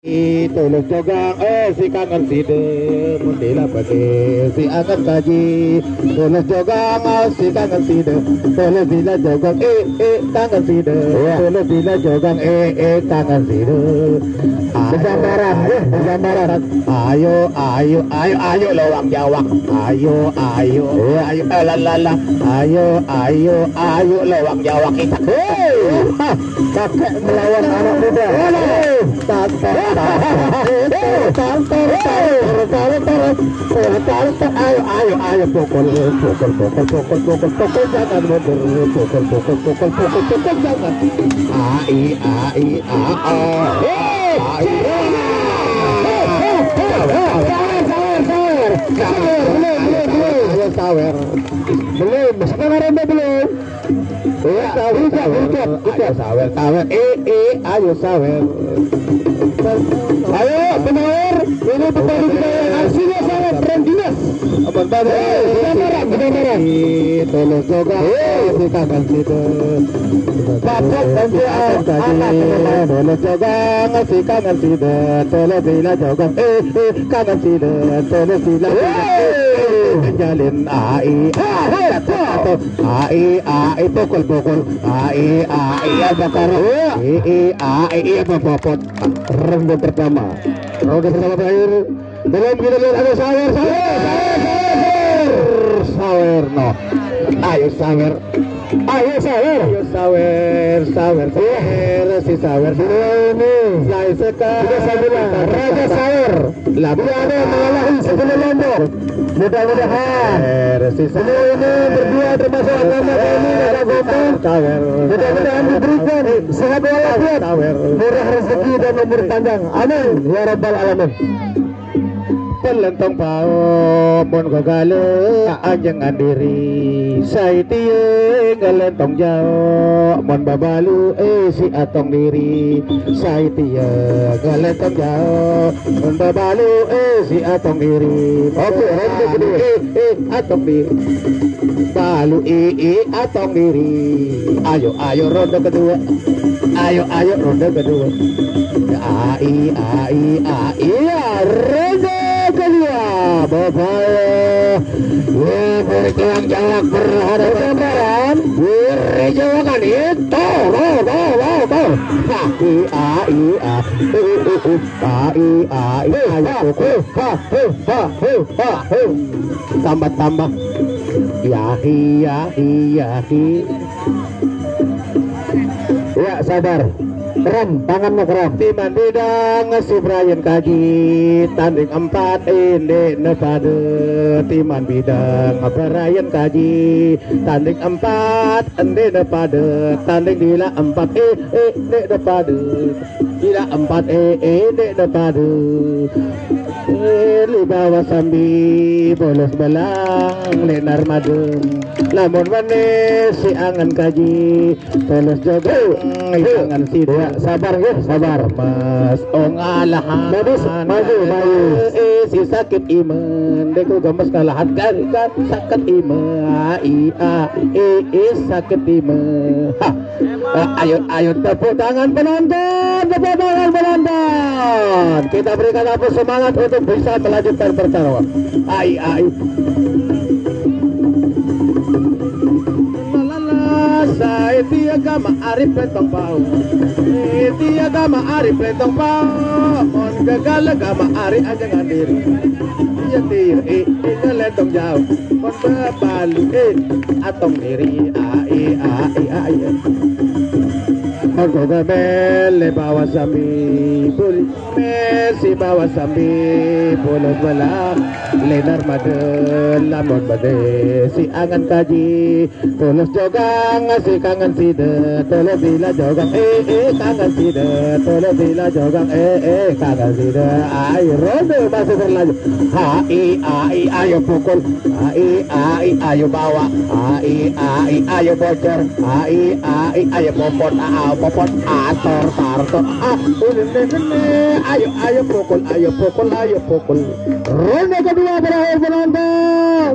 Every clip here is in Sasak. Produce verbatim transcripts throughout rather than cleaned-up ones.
Tulus jogang, eh, si kangen side. Mun dila pake, si angen kaji. Tulus jogang, eh, si kangen side. Tulus dila jogang, eh, eh, kangen side. Iya. Tulus dila jogang, eh, eh, kangen side. Ayo, begambaran, ayo, ya, begambaran. Ayo, ayo, ayo, ayo, lowang jawang. Ayo, ayo, iya, ayo, eh, la, la, la. Ayo, ayo, ayo, lowang jawang kita. Hei! Kakek melawan anak muda. Hei! Tar, tar, tar. Tar, tar, tar. Tar, tar, tar. Tar, tar, tar. Ayo, ayo, ayo, pukul, pukul, pukul, pukul, pukul, pukul, jangan mundur. Pukul, pukul, pukul, pukul, pukul, jangan. A, I, A, I, A, A. Hei! Ai. Sawer, sawer, sawer. Sawer, belum, belum, belum. Ayo, sawer. Belum, sekarang ronde belum. Iya, sawer, sawer, sawer. Ayo, sawer, sawer. Eh, eh, ayo, sawer. Ayo, penawar. Ini petani kita yang hasilnya sangat keren, Dinas. Aman, Bang. Eh, benar, benar. Tulus jogang, eh, si kangen side. Papok dan dia, anak. Tulus jogang, si kangen side. Tulus dila jogang, eh, eh, kangen side. Tulus dila, eh, jalin, ai, ai, ai, pukul, pukul, ai, ai, apa karo? Ai, ai, ai, apa popot? Ronde pertama. Ronde pertama berakhir. Belum kita lihat, ada sawer, sawer, sawer, sawer, sawer, no. Ayo, sawer. Ayo, sawer. Ayo, sawer, sawer, sawer, si sawer. Dua ini. Saya sekarang. Sudah saya bilang, Raja Sawer. Lah, dia ada mengalahi sepuluh Lombok. Mudah-mudahan. Sawer, si sawer. Semua ini berdua termasuk anak-anak ini, ada Gombong. Sawer. Mudah-mudahan diberikan sehat walafiat, sawer, murah rezeki dan umur panjang. Amin ya rabbal alamin. Pelentong pao mun gagale anjing andiri. Sai tie ngelentong jao mun babalu, eh, si atong diri. Sai tie ngelentong jao mun babalu, eh, si atong diri. Oke, ronde kedua. Eh, eh, atong diri. Balu, eh, eh, atong diri. Ayo, ayo, ronde kedua. Ayo, ayo, ronde kedua. Ai, ai, ai, ya, ronde kedua. Bapak, ya, berkelang jalak berhadapan. Gambaran. Wih, jawakan itu. Tuh, tuh, tuh, tuh, tuh. Ai, ai, ai. Uh, uh, uh, uh. Ai, ai, ai. Hei, ha, hei, ha, hei, ha, hei, ha, hei. Tambah, tambah. Yahi, yahi, yahi. Ya, sabar. Keram, tangannya keram. Timan bidang si Brian kaji, tanding empat ende ne pade. Timan bidang Brian kaji, tanding empat ende ne pade. Tanding dila empat, eh, eh, ende ne pade. Dila empat, eh, eh, ende ne pade. Eh, li bawa sambi, bolos belang, lenar madem. Lamun mene si angen kaji, tulus jogang, si angen side. Ya, sabar, ya, sabar. Mas ong alahan. Modus, maju, maju. Eh, si sakit imen, deku gemes ngalahan kan, kan sakit imen. Ai, ai, eh, eh, sakit imen. Ha. Eh, ayo, ayo, tepuk tangan penonton, tepuk tangan penonton. Kita berikan apa semangat untuk bisa melanjutkan pertarungan. Ai, ai. Sai tie gama ari pelentong pao. Sai tie gama ari pelentong pao. Mon gagale gama ari anjing andiri. Iya tie, eh, eh, ngelentong jao. Mon babalu, eh, atong diri. Ai, ai, ai. Mon gagale bawa sambi, bul. Mesi bawa sambi, bolos belang, lenar madem, lamun mene si angen kaji. Tulus jogang, si kangen side, tulus dila jogang, eh, eh, kangen side, tulus dila jogang, eh, eh, kangen side. Ai, ronde masih berlanjut. Ai, ai, ayo pukul. Ai, ai, ayo bawa. Ai, ai, ayo bocor. Ai, ai, ayo popot. Ah, ah, popot. Ah, tor, tar, tor. Ah, ini, ini, ini. Ayo, ayo pukul, ayo pukul, ayo pukul. Ronde kedua berakhir, penonton.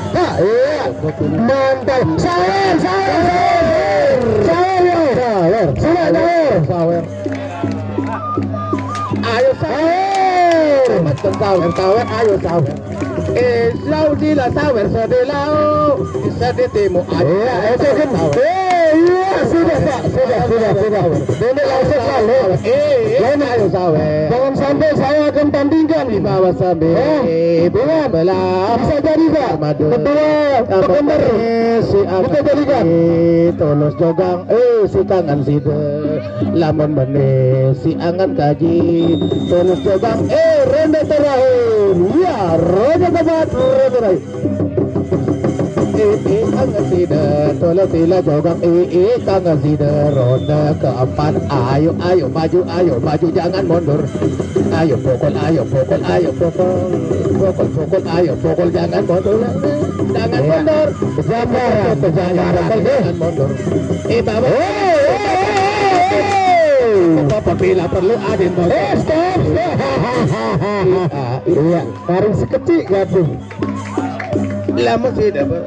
Ha, iya. Mantap. Sawer, sawer, sawer. Sawer, ya. Sawer. Sudah sawer. Sawer. Ayo sawer. Sawer, sawer, ayo sawer. Eh, saudila sawer, saudila, oh. Bisa ditimu aja. Iya, oke, kan. Sawer. Eh, iya, sudah, Pak. Sudah, sudah, sudah. Ini langsung, Pak. Eh, iya, ayo sawer. Jangan sampai saya akan tandingkan. Di bawah sambil. Eh, iya. Bisa jadi, Pak. Madu. Ketua penggemar. Eh, si Kita jadikan. Tulus jogang, eh, si kangen side. Lamun benih si angan kaji, tulus jogang, eh, ronde terakhir. Ya, ronde keempat, ronde terakhir. Eh, eh, kangen side, tulus sila jogang, eh, eh, kangen side, ronde keempat. Ayo, ayo, maju, ayo, maju, jangan mundur. Ayo pukul, ayo pukul, ayo pukul. Pukul, pukul, ayo pukul, jangan mundur. Jangan mundur. Jangan mundur. Eh, Bapak. Bapak, bila perlu ada yang mundur. Eh, stop, stop. Iya, tarik sekecil, gaduh. Lama sih dapat.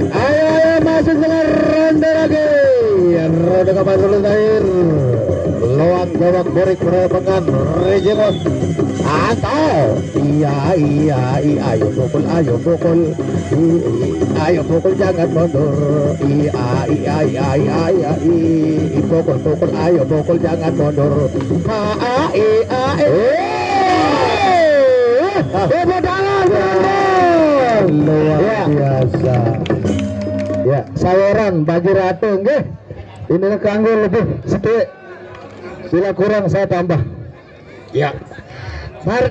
Ayo, ayo, masuk dengan ronde lagi. Ronde kapan dulu terakhir? Loang gawang borik perobangan Rejengos. Atau iya, iya, iya, ayo pukul, ayo pukul. I- i- Ayo pukul, jangan mundur. Iya, iya, iya, iya, iya, i- i- pukul, pukul, ayo pukul, jangan mundur. Ha, a, i, a, i. Eh, tepuk tangan, penonton. Luar biasa. Ya, saweran bagi rata nggih. Ini kanggo lebih sedikit. Sila kurang saya tambah. Ya. Mari.